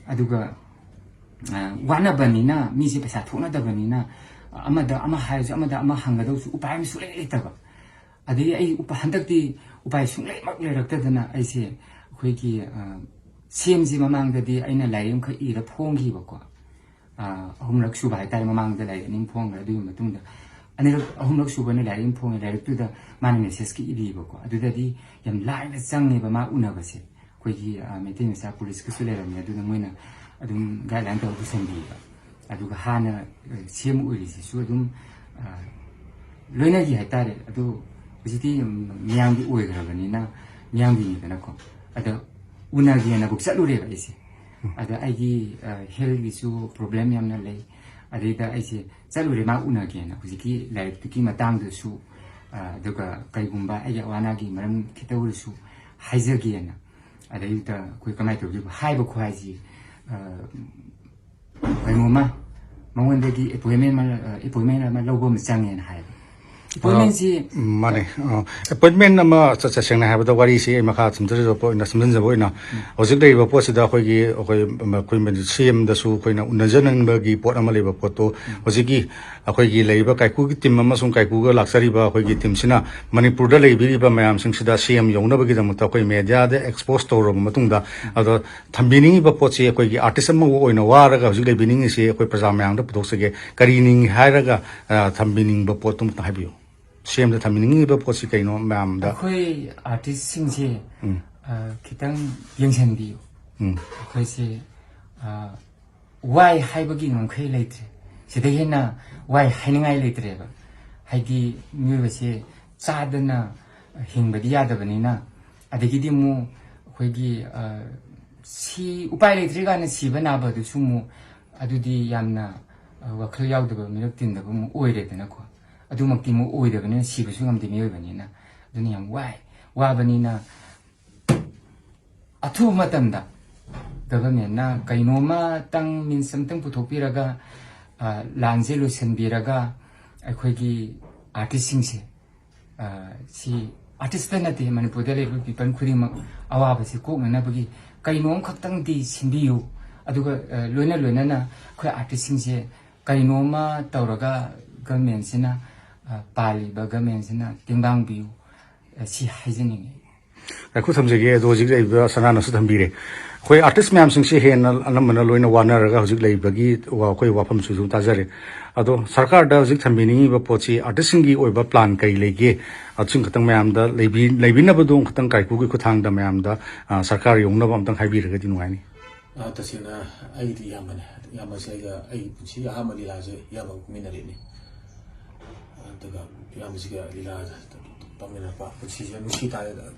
ꯑꯗꯨꯒ, ꯑ, ꯋꯥꯅꯕꯅꯤꯅ, ꯃꯤꯁꯦ ꯄꯩꯁꯥ ꯊꯣꯛꯅꯗꯕꯅꯤꯅ, ꯑꯃꯗ ꯑꯃ ꯍꯥꯏꯔꯁꯨ, ꯑꯃꯗ ꯑꯃ ꯍꯪꯒꯗꯧꯁꯨ ꯎꯄꯥꯏ ꯑꯃ ꯁꯨꯡꯂꯩ ꯂꯩꯇꯕ꯫ ꯑꯗꯒꯤ ꯑꯩ ꯎꯄ-, ꯍꯟꯗꯛꯇꯤ ꯎꯄꯥꯏ ꯁꯨꯡꯂꯩꯃꯛ ꯂꯩꯔꯛꯇꯗꯅ ꯑꯩꯁꯦ ꯑꯩꯈꯣꯏꯒꯤ, ꯑ, ꯁꯤ ꯑꯦꯝꯁꯤ ꯃꯃꯥꯡꯗꯗꯤ ꯑꯩꯅ ꯂꯥꯏꯔꯤꯛ ꯑꯃꯈꯛ ꯏꯔ ꯐꯣꯡꯈꯤꯕꯀꯣ꯫ ꯑ, ꯑꯍꯨꯝꯂꯛ ꯁꯨꯕ ꯍꯥꯏꯇꯥꯔꯦ, ꯃꯃꯥꯡꯗ ꯂꯥꯏꯔꯤꯛ ꯑꯅꯤ ꯑꯃ ꯐꯣꯡꯈ꯭ꯔꯦ꯫ ꯑꯗꯨꯒꯤ ꯃꯇꯨꯡꯗ ꯑꯅꯤꯔꯛ, ꯑꯍꯨꯝꯂꯛ ꯁꯨꯕꯅ ꯂꯥꯏꯔꯤꯛ ꯑꯃ ꯐꯣꯡꯉꯦ꯫ ꯂꯥꯏꯔꯤꯛꯇꯨꯗ ꯃꯥꯅ ꯃꯦꯁꯦꯖꯀ ꯏꯕꯤꯕꯀꯣ꯫ ꯑꯗꯨꯗꯗꯤ ꯌꯥꯝ ꯂꯥꯏꯅ ꯆꯪꯉꯦꯕ ꯃꯥ ꯎꯅꯕꯁꯦ꯫ ꯑꯩꯈꯣꯏꯒꯤ, ꯑ, ꯃꯩꯇꯩ ꯃꯆꯥ ꯄꯨꯂꯤꯁꯀꯁꯨ ꯂꯩꯔꯝꯃꯦ, ꯑꯗꯨꯅ ꯃꯣꯏꯅ ꯑꯗꯨꯝ ꯒꯥꯏꯗꯂꯥꯏꯟ ꯇꯧꯔ ꯄꯨꯁꯟꯕꯤꯕ꯫ ꯑꯗꯨꯒ ꯍꯥꯟꯅ, ꯑ, ꯁꯤ ꯑꯦꯝ ꯑꯣꯏꯔꯤꯁꯤꯁꯨ ꯑꯗꯨꯝ, ꯑ, ꯂꯣꯏꯅꯈꯤ ꯍꯥꯏꯇꯥꯔꯦ꯫ ꯑꯗꯨ ꯍꯧꯖꯤꯛꯇꯤ ꯃꯤꯌꯥꯝꯒꯤ ꯑꯣꯏꯈ꯭ꯔꯕꯅꯤꯅ, ꯃꯤꯌꯥꯝꯒꯤꯅꯤꯗꯅꯀꯣ꯫ ꯑꯗ ꯎꯅꯒꯦꯅꯕꯨꯛ ꯆꯠꯂꯨꯔꯦꯕ ꯑꯩꯁꯦ꯫ ꯑꯗ ꯑꯩꯒꯤ, ꯑ, ꯍꯦꯜꯊꯀꯤꯁꯨ ꯄ꯭ꯔꯣꯕ꯭ꯂꯦꯝ ꯌꯥꯝꯅ ꯂꯩ꯫ ꯑꯗꯩꯗ ꯑꯩꯁꯦ ꯆꯠꯂꯨꯔꯦ ꯃꯥ ꯎꯅꯒꯦꯅ, ꯍꯧꯖꯤꯛꯀꯤ ꯂꯥꯏꯔꯤꯛꯇꯨꯒꯤ ꯃꯇꯥꯡꯗꯁꯨ, ꯑ, ꯑꯗꯨꯒ ꯀꯩꯒꯨꯝꯕ ꯑꯩꯒꯤ ꯑꯋꯥ ꯑꯅꯥꯒꯤ ꯃꯔꯝ ꯈꯤꯇ ꯑꯣꯏꯔꯁꯨ ꯍꯥꯏꯖꯒꯦꯅ꯫ ꯑꯗꯩꯗ ꯑꯩꯈꯣꯏ ꯀꯃꯥꯏꯅ ꯇꯧꯗꯣꯏꯕ? ꯍꯥꯏꯕ ꯈꯣ ꯍꯥꯏꯁꯤ, ꯑ, ꯀꯩꯅꯣꯝꯃ ꯃꯉꯣꯟꯗꯒꯤ ꯑꯦꯄꯣꯏꯟꯃꯦꯟ ꯑꯃ, ꯑ, ꯑꯦꯄꯣꯏꯟꯃꯦꯟ ꯑꯃ ꯂꯧꯕ ꯑꯃ ꯆꯪꯉꯦꯅ ꯍꯥꯏꯕ꯫ ꯑꯦꯄꯣꯏꯟꯃꯦꯟꯁꯤ ꯎꯝ, ꯃꯥꯅꯦ꯫ ꯑ, ꯑꯦꯄꯣꯏꯟꯃꯦꯟ ꯑꯃ ꯆꯠ-, ꯆꯠ-, ꯁꯦꯡꯅ ꯍꯥꯏꯕꯗ ꯋꯥꯔꯤꯁꯤ ꯑꯩ ꯃꯈꯥ ꯁꯝꯊꯖꯕ ꯑꯣꯏꯅ, ꯁꯝꯖꯤꯟꯖꯕ ꯑꯣꯏꯅ, ꯎꯝ꯫ ꯍꯧꯖꯤꯛ ꯂꯩꯔꯤꯕ ꯄꯣꯠꯁꯤꯗ ꯑꯩꯈꯣꯏꯒꯤ, ꯑꯩꯈꯣꯏ, ꯑꯩꯈꯣꯏ ꯁꯤ ꯑꯦꯝꯗꯁꯨ ꯑꯩꯈꯣꯏꯅ ꯎꯅꯖꯅꯤꯡꯕꯒꯤ ꯄꯣꯠ ꯑꯃ ꯂꯩꯕ ꯄꯣꯠꯇꯣ, ꯎꯝ꯫ ꯍꯧꯖꯤꯛꯀꯤ ꯑꯩꯈꯣꯏꯒꯤ ꯂꯩꯔꯤꯕ ꯀꯥꯏꯀꯨꯒꯤ ꯇꯤꯝ ꯑꯃꯁꯨꯡ ꯀꯥꯏꯀꯨꯒ ꯂꯥꯛꯆꯔꯤꯕ ꯑꯩꯈꯣꯏꯒꯤ ꯇꯤꯝꯁꯤꯅ ꯃꯅꯤꯄꯨꯔꯗ ꯂꯩꯕꯤꯔꯤꯕ ꯃꯌꯥꯝꯁꯤꯡꯁꯤꯗ ꯁꯤ ꯑꯦꯝ ꯌꯧꯅꯕꯒꯤꯗꯃꯛꯇ ꯑꯩꯈꯣꯏ ꯃꯦꯗꯤꯌꯥꯗ ꯑꯦꯛꯁꯄꯣꯖ ꯇꯧꯔꯕ ꯃꯇꯨꯡꯗ, ꯑꯗꯣ ꯊꯝꯕꯤꯅꯤꯡꯉꯤꯕ ꯄꯣꯠꯁꯤ ꯑꯩꯈꯣꯏꯒꯤ ꯑꯥꯔꯇꯤꯁ ꯑꯃ ꯑꯣꯏꯅ ꯋꯥꯔꯒ ꯍꯧꯖꯤꯛ ꯂꯩꯕꯤꯅꯤꯡꯉꯤꯁꯤ ꯑꯩꯈꯣꯏ ꯄ꯭ꯔꯖꯥ ꯃꯌꯥꯝꯗ ꯄꯨꯊꯣꯛꯆꯒꯦ꯫ ꯀꯔꯤꯅꯤ ꯍꯥꯏꯔꯒ, ꯑ, ꯊꯝꯕꯤꯅꯤꯡꯕ ꯄꯣꯠꯇꯨ ꯑꯃꯨꯛꯇ ꯍꯥꯏꯕꯤꯌꯨ꯫ ꯁꯤ ꯑꯦꯝꯗ ꯊꯝꯕꯤꯅꯤꯡꯉꯤꯕ ꯄꯣꯠꯁꯤ ꯀꯩꯅꯣ ꯃꯌꯥꯝꯗ? ꯑꯩꯈꯣꯏ ꯑꯥꯔꯇꯤꯁꯁꯤꯡꯁꯦ, ꯎꯝ꯫ ꯑ, ꯈꯤꯇꯪ ꯌꯦꯡꯁꯤꯟꯕꯤꯌꯨ꯫ ꯎꯝ꯫ ꯑꯩꯈꯣꯏꯁꯦ, ꯑ, ꯋꯥꯏ ꯍꯥꯏꯕꯒꯤ ꯉꯝꯈꯩ ꯂꯩꯇ꯭ꯔꯦ꯫ ꯁꯤꯗꯒꯤ ꯍꯦꯟꯅ ꯋꯥꯏ ꯍꯥꯏꯅꯤꯡꯉꯥꯏ ꯂꯩꯇ꯭ꯔꯦꯕ꯫ ꯍꯥꯏꯗꯤ ꯃꯤꯑꯣꯏꯕꯁꯦ ꯆꯥꯗꯅ, ꯍꯤꯡꯕꯗꯤ ꯌꯥꯗꯕꯅꯤꯅ꯫ ꯑꯗꯒꯤꯗꯤ ꯑꯃꯨꯛ ꯑꯩꯈꯣꯏꯒꯤ, ꯑ, ꯁꯤ ꯎꯄꯥꯏ ꯂꯩꯇ꯭ꯔꯤ ꯀꯥꯟꯗ ꯁꯤꯕ ꯅꯥꯕꯗꯨꯁꯨ ꯑꯃꯨꯛ ꯑꯗꯨꯗꯤ ꯌꯥꯝꯅ, ꯑ, ꯋꯥꯈꯜ ꯌꯥꯎꯗꯕ, ꯃꯤꯔꯛ ꯇꯤꯟꯗꯕ ꯑꯃꯨꯛ ꯑꯣꯏꯔꯦꯗꯅꯀꯣ꯫ ꯑꯗꯨꯃꯛꯇꯤ ꯑꯃꯨꯛ ꯑꯣꯏꯗꯕꯅꯤꯅ, ꯁꯤꯕꯁꯨ ꯉꯝꯗꯦ ꯃꯤꯑꯣꯏꯕꯅꯤꯅ꯫ ꯑꯗꯨꯅ ꯌꯥꯝ ꯋꯥꯏ꯫ ꯋꯥꯕꯅꯤꯅ ꯑꯊꯨꯕ ꯃꯇꯝꯗ governmentꯅ ꯀꯩꯅꯣꯝꯃꯇꯪ, means ꯑꯃꯇꯪ ꯄꯨꯊꯣꯛꯄꯤꯔꯒ, ꯑ, ꯂꯥꯟꯁꯦ ꯂꯣꯏꯁꯤꯟꯕꯤꯔꯒ ꯑꯩꯈꯣꯏꯒꯤ artistꯁꯤꯡꯁꯦ, ꯑ, ꯁꯤ artistꯇ ꯅꯠꯇꯦ, ꯃꯅꯤꯄꯨꯔꯗ ꯂꯩꯔꯤꯕ people ꯈꯨꯗꯤꯡꯃꯛ ꯑꯋꯥꯕꯁꯤ ꯀꯣꯛꯅꯅꯕꯒꯤ ꯀꯩꯅꯣꯝ ꯈꯛꯇꯪꯗꯤ ꯁꯤꯟꯕꯤꯌꯨ꯫ ꯑꯗꯨꯒ, ꯑ, ꯂꯣꯏꯅ ꯂꯣꯏꯅꯅ ꯑꯩꯈꯣꯏ artistꯁꯤꯡꯁꯦ ꯀꯩꯅꯣꯝꯃ ꯇꯧꯔꯒ governmentꯁꯤꯅ, ꯑ, ꯄꯥꯜꯂꯤꯕ governmentꯁꯤꯅ ꯇꯦꯡꯕꯥꯡꯕꯤꯌꯨ, ꯑ, ꯁꯤ ꯍꯥꯏꯖꯅꯤꯡꯉꯤ꯫ ꯉꯥꯏꯈꯣ, ꯊꯝꯖꯒꯦ꯫ ꯑꯗꯣ ꯍꯧꯖꯤꯛ ꯂꯩꯔꯤꯕ ꯁꯅꯥꯅꯁꯨ ꯊꯝꯕꯤꯔꯦ꯫ ꯑꯩꯈꯣꯏ artist ꯃꯌꯥꯝꯁꯤꯡꯁꯦ ꯍꯦꯟꯅ ꯑꯅꯝꯕꯅ ꯂꯣꯏꯅ ꯋꯥꯅꯔꯒ ꯍꯧꯖꯤꯛ ꯂꯩꯕꯒꯤ ꯋꯥ-, ꯑꯩꯈꯣꯏ ꯋꯥꯐꯝꯁꯨ ꯑꯗꯨꯝ ꯇꯥꯖꯔꯦ꯫ ꯑꯗꯣ ꯁꯔꯀꯥꯔꯗ ꯍꯧꯖꯤꯛ ꯊꯝꯕꯤꯅꯤꯡꯉꯤꯕ ꯄꯣꯠꯁꯤ artistꯁꯤꯡꯒꯤ ꯑꯣꯏꯕ plan ꯀꯔꯤ ꯂꯩꯒꯦ? ꯑꯗꯨꯁꯤꯡ ꯈꯛꯇꯪ ꯃꯌꯥꯝꯗ ꯂꯩꯕꯤ-, ꯂꯩꯕꯤꯅꯕꯗꯣ ꯈꯛꯇꯪ ꯀꯥꯏꯀꯨꯒꯤ ꯈꯨꯠꯊꯥꯡꯗ ꯃꯌꯥꯝꯗ, ꯑ, ꯁꯔꯀꯥꯔ ꯌꯧꯅꯕ ꯑꯝꯇꯪ ꯍꯥꯏꯕꯤꯔꯒꯗꯤ ꯅꯨꯡꯉꯥꯏꯅꯤ꯫ ꯑ, ꯇꯁꯦꯡꯅ ꯑꯩꯒꯤꯗꯤ ꯏꯌꯥꯝꯕꯅꯦ꯫ ꯏꯌꯥꯝꯕꯁꯦ ꯑꯩꯒ, ꯑꯩꯒꯤ ꯄꯨꯟꯁꯤꯒꯤ ꯑꯍꯥꯟꯕ ꯂꯤꯂꯥꯁꯦ ꯏꯌꯥꯝꯕꯒ ꯀꯨꯝꯃꯤꯟꯅꯔꯛꯏꯅꯤ꯫ ꯑꯗꯨꯒ ꯏꯌꯥꯝꯕꯁꯤꯒ ꯂꯤꯂꯥ ꯇꯧꯃꯤꯟꯅꯔꯛꯄ ꯄꯨꯟꯁꯤꯁꯦ ꯅꯨꯡꯁꯤ ꯇꯥꯔꯦ꯫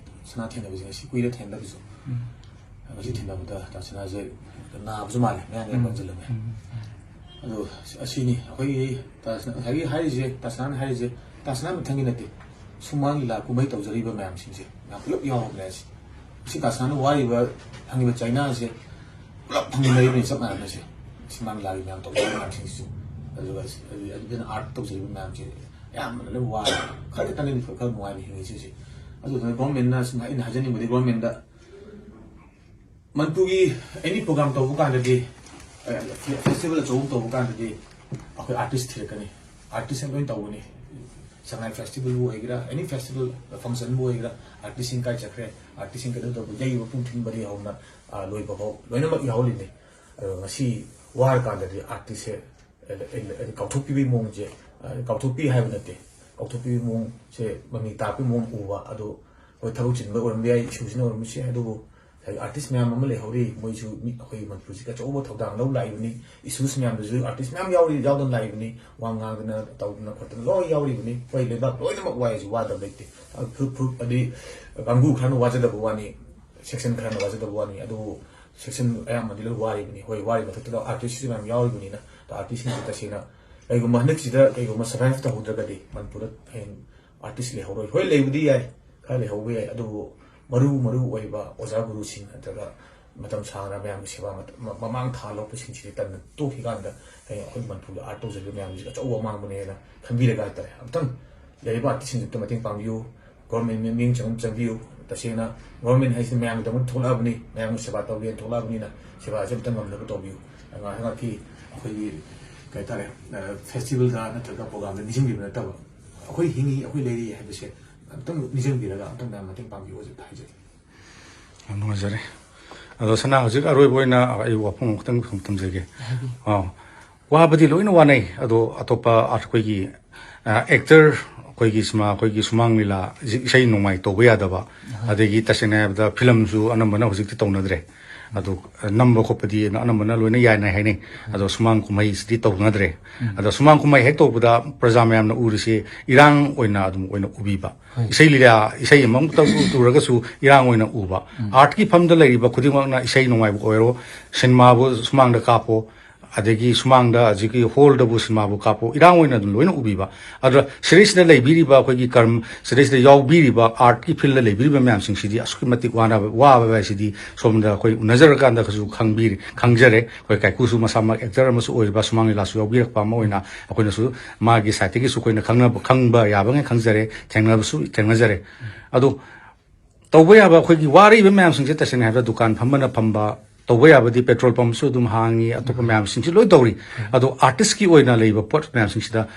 ꯁꯅꯥ ꯊꯦꯡꯅꯕꯁꯦ ꯉꯁꯤ ꯀꯨꯏꯔꯦ ꯊꯦꯡꯅꯗꯕꯁꯨ꯫ ꯎꯝ꯫ ꯉꯁꯤ ꯊꯦꯡꯅꯕꯗ ꯇꯥ ꯁꯅꯥꯁꯦ ꯅꯥꯕꯁꯨ ꯃꯥꯜꯂꯦ, ꯃꯌꯥꯡ ꯌꯥꯝ ꯎꯝ꯫ ꯀꯪꯁꯤꯜꯂꯝꯃꯦ꯫ ꯎꯝ꯫ ꯑꯗꯣ ꯑꯁꯤꯅꯤ ꯑꯩꯈꯣꯏꯒꯤ ꯇꯥ ꯁꯅꯥ, ꯉꯁꯥꯏꯒꯤ ꯍꯥꯏꯔꯤꯁꯦ, ꯇꯥ ꯁꯅꯥꯅ ꯍꯥꯏꯔꯤꯁꯦ, ꯇꯥ ꯁꯅꯥ ꯃꯊꯪꯒꯤ ꯅꯠꯇꯦ꯫ ꯁꯨꯃꯥꯡ ꯂꯤꯂꯥ ꯀꯨꯝꯍꯩ ꯇꯧꯖꯔꯤꯕ ꯃꯌꯥꯝꯁꯤꯡꯁꯦ ꯃꯌꯥꯝ ꯄꯨꯂꯞ ꯌꯥꯎꯔꯕꯅꯦ꯫ ꯑꯁꯤ, ꯑꯁꯤ ꯇꯥ ꯁꯅꯥꯅ ꯋꯥꯔꯤꯕ ꯐꯪꯉꯤꯕ ꯆꯩꯅꯥꯁꯦ ꯄꯨꯂꯞ ꯐꯪꯃꯤꯟꯅꯔꯤꯕꯅꯤ ꯆꯞ ꯃꯥꯟꯅꯅ꯫ ꯁꯦ ꯁꯨꯃꯥꯡ ꯂꯤꯂꯥꯒꯤ ꯃꯌꯥꯝ ꯇꯧꯖꯔꯤꯕ ꯃꯌꯥꯝꯁꯤꯡꯁꯤꯁꯨ, ꯑꯗꯨꯒ ꯑꯗꯨꯗꯨꯅ art ꯇꯧꯖꯔꯤꯕ ꯃꯌꯥꯝꯁꯦ ꯑꯌꯥꯝꯕꯅ ꯂꯣꯏ ꯋꯥꯔꯦ꯫ ꯈꯔ ꯈꯛꯇꯅꯤ ꯈꯔ ꯅꯨꯡꯉꯥꯏꯅ ꯍꯤꯡꯉꯤꯁꯦ ꯍꯧꯖꯤꯛ꯫ ꯑꯗꯨꯗꯨꯅ governmentꯅ ꯁꯨꯝ ꯑꯩꯅ ꯍꯥꯏꯖꯅꯤꯡꯕꯗꯤ governmentꯗ ꯃꯅꯤꯄꯨꯔꯒꯤ any program ꯇꯧꯕ ꯀꯥꯟꯗꯗꯤ, ꯑ, festival ꯑꯆꯧꯕ ꯑꯃ ꯇꯧꯕ ꯀꯥꯟꯗꯗꯤ ꯑꯩꯈꯣꯏ artist ꯊꯤꯔꯛꯀꯅꯤ, artistꯅ ꯂꯣꯏ ꯇꯧꯒꯅꯤ꯫ ꯁꯉꯥꯏ festivalꯕꯨ ꯑꯣꯏꯒꯦꯔꯥ, any festival functionꯕꯨ ꯑꯣꯏꯒꯦꯔꯥ, artistꯁꯤꯡ ꯀꯥꯏ ꯆꯠꯈ꯭ꯔꯦ, artistꯁꯤꯡ ꯀꯩꯗꯧ ꯇꯧꯕ, ꯌꯩꯕ ꯄꯨꯡ ꯊꯤꯟꯕꯗꯒꯤ ꯍꯧꯅ, ꯑ, ꯂꯣꯏꯕ ꯐꯥꯎ ꯂꯣꯏꯅꯃꯛ ꯌꯥꯎꯍꯜꯂꯤꯅꯦ꯫ ꯑꯗꯣ ꯉꯁꯤ ꯋꯥꯔꯀꯥꯟꯗꯗꯤ artistꯁꯦ ꯑ, ꯑ, ꯑ, ꯀꯥꯎꯊꯣꯛꯄꯤꯕꯒꯤ ꯃꯑꯣꯡꯁꯦ, ꯑ, ꯀꯥꯎꯊꯣꯛꯄꯤ ꯍꯥꯏꯕ ꯅꯠꯇꯦ, ꯀꯥꯎꯊꯣꯛꯄꯤꯕꯒꯤ ꯃꯑꯣꯡꯁꯦ ꯃꯃꯤ ꯇꯥꯔꯛꯄꯒꯤ ꯃꯑꯣꯡ ꯎꯕ꯫ ꯑꯗꯣ ꯍꯣꯏ, ꯊꯕꯛ ꯆꯤꯟꯕ ꯑꯣꯏꯔꯝꯕ ꯌꯥꯏ, ꯏꯁꯨꯁꯤꯅ ꯑꯣꯏꯔꯝꯕꯁꯨ ꯌꯥꯏ, ꯑꯗꯨꯕꯨ ꯉꯁꯥꯏꯒꯤ ꯑꯥꯔꯇꯤꯁ ꯃꯌꯥꯝ ꯑꯃ ꯂꯩꯍꯧꯔꯤ, ꯃꯣꯏꯁꯨ ꯃꯤ, ꯑꯩꯈꯣꯏ ꯃꯅꯤꯄꯨꯔꯁꯤꯒꯤ ꯑꯆꯧꯕ ꯊꯧꯗꯥꯡ ꯂꯧ ꯂꯥꯛꯏꯕꯅꯤ꯫ ꯏꯁꯨꯁ ꯃꯌꯥꯝꯗꯁꯨ ꯑꯥꯔꯇꯤꯁ ꯃꯌꯥꯝ ꯌꯥꯎꯔꯤ, ꯌꯥꯎꯗꯅ ꯂꯥꯛꯏꯕꯅꯤ꯫ ꯋꯥ ꯉꯥꯡꯗꯅ ꯇꯧꯗꯅ ꯈꯣꯠꯇꯅ ꯂꯣꯏ ꯌꯥꯎꯔꯤꯕꯅꯤ꯫ ꯑꯩꯈꯣꯏ ꯂꯩꯕꯥꯛ ꯂꯣꯏꯅꯃꯛ ꯋꯥꯏ ꯍꯥꯏꯁꯤ ꯋꯥꯗꯕ ꯂꯩꯇꯦ꯫ ꯐꯨꯔꯨꯞ ꯐꯨꯔꯨꯞ ꯑꯗꯤ ꯀꯥꯡꯕꯨ ꯈꯔꯅ ꯋꯥꯖꯗꯕ ꯋꯥꯅꯤ, ꯁꯦꯛꯁꯟ ꯈꯔꯅ ꯋꯥꯖꯗꯕ ꯋꯥꯅꯤ꯫ ꯑꯗꯨꯕꯨ ꯁꯦꯛꯁꯟ ꯑꯌꯥꯝꯕꯗꯤ ꯂꯣꯏ ꯋꯥꯔꯤꯕꯅꯤ꯫ ꯍꯣꯏ, ꯋꯥꯔꯤ ꯃꯊꯛꯇꯨꯗ ꯑꯥꯔꯇꯤꯁꯁꯨ ꯃꯌꯥꯝ ꯌꯥꯎꯔꯤꯕꯅꯤꯅ, ꯑꯗꯣ ꯑꯥꯔꯇꯤꯁꯁꯤꯡꯁꯦ ꯇꯁꯦꯡꯅ ꯀꯩꯒꯨꯝꯕ ꯍꯟꯗꯛꯁꯤꯗ ꯀꯩꯒꯨꯝꯕ ꯁꯔꯚꯥꯏꯚ ꯇꯧꯍꯧꯗ꯭ꯔꯒꯗꯤ ꯃꯅꯤꯄꯨꯔꯗ ꯍꯌꯦꯡ ꯑꯥꯔꯇꯤꯁ ꯂꯩꯍꯧꯔꯣꯏ꯫ ꯍꯣꯏ, ꯂꯩꯕꯗꯤ ꯌꯥꯏ, ꯈꯔ ꯂꯩꯍꯧꯕ ꯌꯥꯏ, ꯑꯗꯨꯕꯨ ꯃꯔꯨ ꯃꯔꯨ ꯑꯣꯏꯕ ꯑꯣꯖꯥ ꯒꯨꯔꯨꯁꯤꯡ ꯅꯠꯇ꯭ꯔꯒ ꯃꯇꯝ ꯁꯥꯡꯅ ꯃꯌꯥꯝꯒꯤ ꯁꯦꯕꯥ ꯃꯇ-, ꯃ-, ꯃꯃꯥꯡ ꯊꯥ ꯂꯧꯔꯛꯄꯁꯤꯡꯁꯤꯗꯤ ꯇꯟꯅ ꯇꯣꯛꯈꯤꯀꯥꯟꯗ ꯍꯌꯦꯡ ꯑꯩꯈꯣꯏ ꯃꯅꯤꯄꯨꯔꯒꯤ ꯑꯥꯔꯠ ꯇꯧꯖꯔꯤꯕ ꯃꯌꯥꯝꯁꯤꯒꯤ ꯑꯆꯧꯕ ꯑꯃꯥꯡꯕꯅꯦꯅ ꯈꯟꯕꯤꯔꯒ ꯍꯥꯏꯇꯥꯔꯦ, ꯑꯝꯇꯪ ꯂꯩꯔꯤꯕ ꯑꯥꯔꯇꯤꯁꯁꯤꯡꯁꯤꯗ ꯃꯇꯦꯡ ꯄꯥꯡꯕꯤꯌꯨ꯫ ꯒꯣꯔꯃꯦꯟ ꯃꯤꯠꯌꯦꯡ ꯆꯪ-, ꯆꯪꯕꯤꯌꯨ꯫ ꯇꯁꯦꯡꯅ ꯒꯣꯔꯃꯦꯟ ꯍꯥꯏꯁꯤ ꯃꯌꯥꯝꯒꯤꯗꯃꯛ ꯊꯣꯛꯂꯛꯑꯕꯅꯤ, ꯃꯌꯥꯝꯒꯤ ꯁꯦꯕꯥ ꯇꯧꯒꯦꯅ ꯊꯣꯛꯂꯛꯑꯕꯅꯤꯅ ꯁꯦꯕꯥꯁꯦ ꯑꯝꯇ ꯉꯝꯅꯕ ꯇꯧꯕꯤꯌꯨ꯫ ꯉꯥꯏꯍꯥꯛ ꯉꯥꯏꯍꯥꯛꯀꯤ ꯑꯩꯈꯣꯏꯒꯤ ꯀꯩ ꯍꯥꯏꯇꯥꯔꯦ, ꯑ, ꯐꯦꯁꯇꯤꯚꯦꯜꯗ ꯅꯠꯇ꯭ꯔꯒ ꯄ꯭ꯔꯣꯒ꯭ꯔꯥꯝꯗ ꯅꯤꯡꯁꯤꯡꯕꯤꯕ ꯅꯠꯇꯕ, ꯑꯩꯈꯣꯏ ꯍꯤꯡꯉꯤ, ꯑꯩꯈꯣꯏ ꯂꯩꯔꯤ ꯍꯥꯏꯕꯁꯦ ꯑꯝꯇꯪ ꯅꯤꯡꯁꯤꯡꯕꯤꯔꯒ ꯑꯝꯇꯪ ꯃꯌꯥꯝ ꯃꯇꯦꯡ ꯄꯥꯡꯕꯤꯌꯨ ꯍꯥꯏꯖꯒꯦ꯫ ꯌꯥꯝ ꯅꯨꯡꯉꯥꯏꯖꯔꯦ꯫ ꯑꯗꯣ ꯁꯅꯥ, ꯍꯧꯖꯤꯛ ꯑꯔꯣꯏꯕ ꯑꯣꯏꯅ ꯑꯩ ꯋꯥꯐꯝ ꯑꯃꯈꯛꯇꯪ ꯁꯨꯝ ꯊꯝꯖꯒꯦ꯫ ꯑꯥ, ꯋꯥꯕꯗꯤ ꯂꯣꯏꯅ ꯋꯥꯅꯩ, ꯑꯗꯣ ꯑꯇꯣꯞꯄ ꯑꯩꯈꯣꯏꯒꯤ, ꯑ, ꯑꯦꯛꯇꯔ, ꯑꯩꯈꯣꯏꯒꯤ ꯁꯤꯃꯥ, ꯑꯩꯈꯣꯏꯒꯤ ꯁꯨꯃꯥꯡ ꯂꯤꯂꯥ, ꯏꯁꯩ ꯅꯣꯡꯃꯥꯏ ꯇꯧꯕ ꯌꯥꯗꯕ, ꯑꯗꯒꯤ ꯇꯁꯦꯡꯅ ꯍꯥꯏꯔꯕꯗ ꯐꯤꯂꯝꯁꯨ ꯑꯅꯝꯕꯅ ꯍꯧꯖꯤꯛꯇꯤ ꯇꯧꯅꯗ꯭ꯔꯦ꯫ ꯑꯗꯣ, ꯑ, ꯅꯝꯕ ꯈꯣꯠꯄꯗꯤ ꯑꯅꯝꯕꯅ ꯂꯣꯏꯅ ꯌꯥꯏꯅ ꯍꯥꯏꯅꯩ꯫ ꯑꯗꯣ ꯁꯨꯃꯥꯡ ꯀꯨꯝꯍꯩꯁꯤꯗꯤ ꯇꯧꯅꯗ꯭ꯔꯦ꯫ ꯑꯗꯣ ꯁꯨꯃꯥꯡ ꯀꯨꯝꯍꯩ ꯍꯦꯛ ꯇꯧꯕꯗ ꯄ꯭ꯔꯖꯥ ꯃꯌꯥꯝꯅ ꯎꯔꯤꯁꯦ ꯏꯔꯥꯡ ꯑꯣꯏꯅ ꯑꯗꯨꯝ ꯑꯣꯏꯅ ꯎꯕꯤꯕ꯫ ꯍꯣꯏ꯫ ꯏꯁꯩ ꯂꯤꯂꯥ, ꯏꯁꯩ ꯑꯃꯃꯨꯛꯇ ꯎꯔꯒꯁꯨ ꯏꯔꯥꯡ ꯑꯣꯏꯅ ꯎꯕ꯫ ꯑꯥꯔꯠꯀꯤ ꯐꯝꯗ ꯂꯩꯔꯤꯕ ꯈꯨꯗꯤꯡꯃꯛꯅ ꯏꯁꯩ ꯅꯣꯡꯃꯥꯏꯕꯨ ꯑꯣꯏꯔꯣ, ꯁꯤꯅꯦꯃꯥꯕꯨ ꯁꯨꯃꯥꯡꯗ ꯀꯥꯞꯄꯣ, ꯑꯗꯒꯤ ꯁꯨꯃꯥꯡꯗ ꯍꯧꯖꯤꯛꯀꯤ ꯍꯣꯜꯗꯕꯨ ꯁꯤꯅꯦꯃꯥꯕꯨ ꯀꯥꯞꯄꯣ, ꯏꯔꯥꯡ ꯑꯣꯏꯅ ꯑꯗꯨꯝ ꯂꯣꯏꯅ ꯎꯕꯤꯕ꯫ ꯑꯗꯨꯗ ꯁꯤꯗꯩꯁꯤꯗ ꯂꯩꯕꯤꯔꯤꯕ ꯑꯩꯈꯣꯏꯒꯤ ꯀꯔꯝ-, ꯁꯤꯗꯩꯁꯤꯗ ꯌꯥꯎꯕꯤꯔꯤꯕ ꯑꯥꯔꯠꯀꯤ ꯐꯤꯜꯗ ꯂꯩꯕꯤꯔꯤꯕ ꯃꯌꯥꯝꯁꯤꯡꯁꯤꯗꯤ ꯑꯁꯨꯛꯀꯤ ꯃꯇꯤꯛ ꯋꯥꯅꯕ, ꯋꯥꯕ ꯍꯥꯏꯁꯤꯗꯤ ꯁꯣꯝꯗ ꯑꯩꯈꯣꯏ ꯎꯅꯖꯔꯀꯥꯟꯗ ꯀꯩꯁꯨ ꯈꯪꯕꯤꯔꯦ, ꯈꯪꯖꯔꯦ꯫ ꯑꯩꯈꯣꯏ ꯀꯥꯏꯀꯨꯁꯨ ꯃꯁꯥꯃꯛ ꯑꯦꯛꯇꯔ ꯑꯃꯁꯨ ꯑꯣꯏꯔꯤꯕ, ꯁꯨꯃꯥꯡ ꯂꯤꯂꯥꯁꯨ ꯌꯥꯎꯕꯤꯔꯛꯄ ꯑꯃ ꯑꯣꯏꯅ ꯑꯩꯈꯣꯏꯅꯁꯨ ꯃꯥꯒꯤ ꯁꯥꯏꯠꯇꯒꯤꯁꯨ ꯑꯩꯈꯣꯏꯅ ꯈꯪꯅꯕ, ꯈꯪꯕ ꯌꯥꯕꯉꯩ ꯈꯪꯖꯔꯦ, ꯊꯦꯡꯅꯕꯁꯨ ꯊꯦꯡꯅꯖꯔꯦ꯫ ꯑꯗꯣ ꯇꯧꯕ ꯌꯥꯕ ꯑꯩꯈꯣꯏꯒꯤ ꯋꯥꯔꯛꯏꯕ ꯃꯌꯥꯝꯁꯤꯡꯁꯦ ꯇꯁꯦꯡꯅ ꯍꯥꯏꯕꯗ ꯗꯨꯀꯥꯟ ꯐꯝꯕꯅ ꯐꯝꯕ, ꯇꯧꯕ ꯌꯥꯕꯗꯤ ꯄꯦꯇ꯭ꯔꯣꯜ ꯄꯝꯁꯨ ꯑꯗꯨꯝ ꯍꯥꯡꯉꯤ, ꯑꯇꯣꯞꯄ ꯃꯌꯥꯝꯁꯤꯡꯁꯨ ꯂꯣꯏ ꯇꯧꯔꯤ꯫ ꯑꯗꯣ ꯑꯥꯔꯇꯤꯁꯀꯤ ꯑꯣꯏꯅ ꯂꯩꯕ ꯄꯣꯠ ꯃꯌꯥꯝꯁꯤꯡꯁꯤꯗ,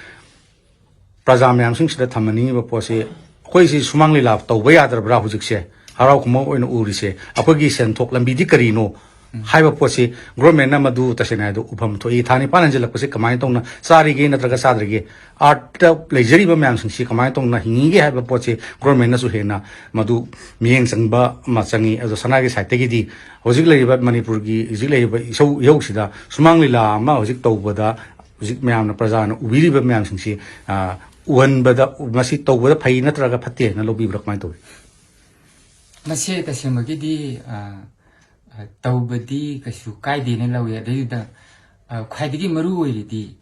ꯄ꯭ꯔꯖꯥ ꯃꯌꯥꯝꯁꯤꯡꯁꯤꯗ ꯊꯝꯍꯟꯅꯤꯡꯉꯤꯕ ꯄꯣꯠꯁꯤ, ꯑꯩꯈꯣꯏꯁꯤ ꯁꯨꯃꯥꯡ ꯂꯤꯂꯥ ꯇꯧꯕ ꯌꯥꯗ꯭ꯔꯕ꯭ꯔꯥ ꯍꯧꯖꯤꯛꯁꯦ? ꯍꯔꯥꯎ ꯀꯨꯝꯍꯩ ꯑꯣꯏꯅ ꯎꯔꯤꯁꯦ, ꯑꯩꯈꯣꯏꯒꯤ ꯁꯦꯟꯊꯣꯛ ꯂꯝꯕꯤꯗꯤ ꯀꯔꯤꯅꯣ? ꯍꯥꯏꯕ ꯄꯣꯠꯁꯤ ꯒꯣꯔꯃꯦꯟꯅ ꯃꯗꯨ ꯇꯁꯦꯡꯅ ꯍꯥꯏꯗꯣ ꯎꯐꯝ ꯊꯣꯛꯏ꯫ ꯊꯥ ꯅꯤꯄꯥꯟ ꯍꯟꯖꯤꯜꯂꯛꯄꯁꯤ ꯀꯃꯥꯏꯅ ꯇꯧꯅ ꯆꯥꯔꯤꯒꯦ ꯅꯠꯇ꯭ꯔꯒ ꯆꯥꯗ꯭ꯔꯤꯒꯦ, ꯑꯥꯔꯠꯇ ꯂꯩꯖꯔꯤꯕ ꯃꯌꯥꯝꯁꯤꯡꯁꯤ ꯀꯃꯥꯏꯅ ꯇꯧꯅ ꯍꯤꯡꯉꯤꯒꯦ ꯍꯥꯏꯕ ꯄꯣꯠꯁꯤ ꯒꯣꯔꯃꯦꯟꯅꯁꯨ ꯍꯦꯟꯅ ꯃꯗꯨ ꯃꯤꯠꯌꯦꯡ ꯆꯪꯕ ꯑꯃ ꯆꯪꯉꯤ꯫ ꯑꯗꯣ ꯁꯅꯥꯒꯤ ꯁꯥꯏꯠꯇꯒꯤꯗꯤ ꯍꯧꯖꯤꯛ ꯂꯩꯔꯤꯕ ꯃꯅꯤꯄꯨꯔꯒꯤ ꯍꯧꯖꯤꯛ ꯂꯩꯔꯤꯕ ꯏꯁꯧ ꯏꯍꯧꯁꯤꯗ ꯁꯨꯃꯥꯡ ꯂꯤꯂꯥ ꯑꯃ ꯍꯧꯖꯤꯛ ꯇꯧꯕꯗ ꯍꯧꯖꯤꯛ ꯃꯌꯥꯝꯅ, ꯄ꯭ꯔꯖꯥꯅ ꯎꯕꯤꯔꯤꯕ ꯃꯌꯥꯝꯁꯤꯡꯁꯤ, ꯑ, ꯎꯍꯟꯕꯗ, ꯃꯁꯤ ꯇꯧꯕꯗ ꯐꯩ ꯅꯠꯇ꯭ꯔꯒ ꯐꯠꯇꯦ ꯍꯥꯏꯅ ꯂꯧꯕꯤꯕ꯭ꯔꯥ, ꯀꯃꯥꯏꯅ ꯇꯧꯏ? ꯃꯁꯦ ꯇꯁꯦꯡꯕꯒꯤꯗꯤ, ꯑ, ꯑ, ꯇꯧꯕꯗꯤ ꯀꯩꯁꯨ ꯀꯥꯏꯗꯦꯅ ꯂꯧꯏ꯫ ꯑꯗꯩꯗꯨꯗ, ꯑ, ꯈ꯭ꯋꯥꯏꯗꯒꯤ ꯃꯔꯨ ꯑꯣꯏꯔꯤꯗꯤ